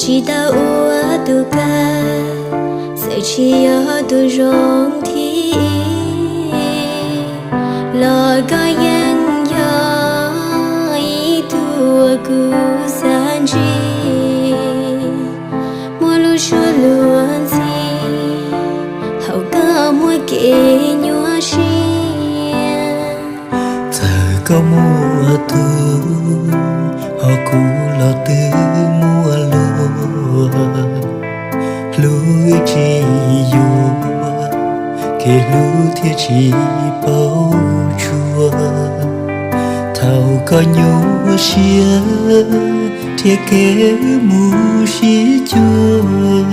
Tsis tau ua tus kawg, txawm tsis yog tus zoo thib ib, los koj yeej yog ib tug uas kuv xav ntsib. Muaj lub suab luag ntxhi, hauv koj muaj kev nyuaj siab. Txawm koj muaj tus, hos kuv los twb muaj luag. Hlub tsis yuav, kev hlub thiaj tsis paub tshua. Thaum koj nyuaj siab, thiab kev mus sib cuag,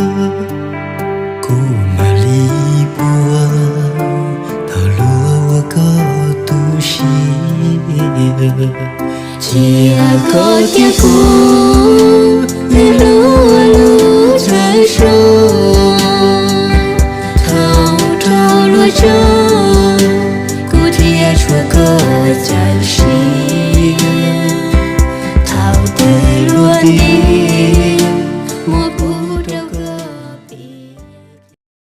kuv mam li puag tau luag ua koj tu siab. Cia koj thiab kuv, wb hlub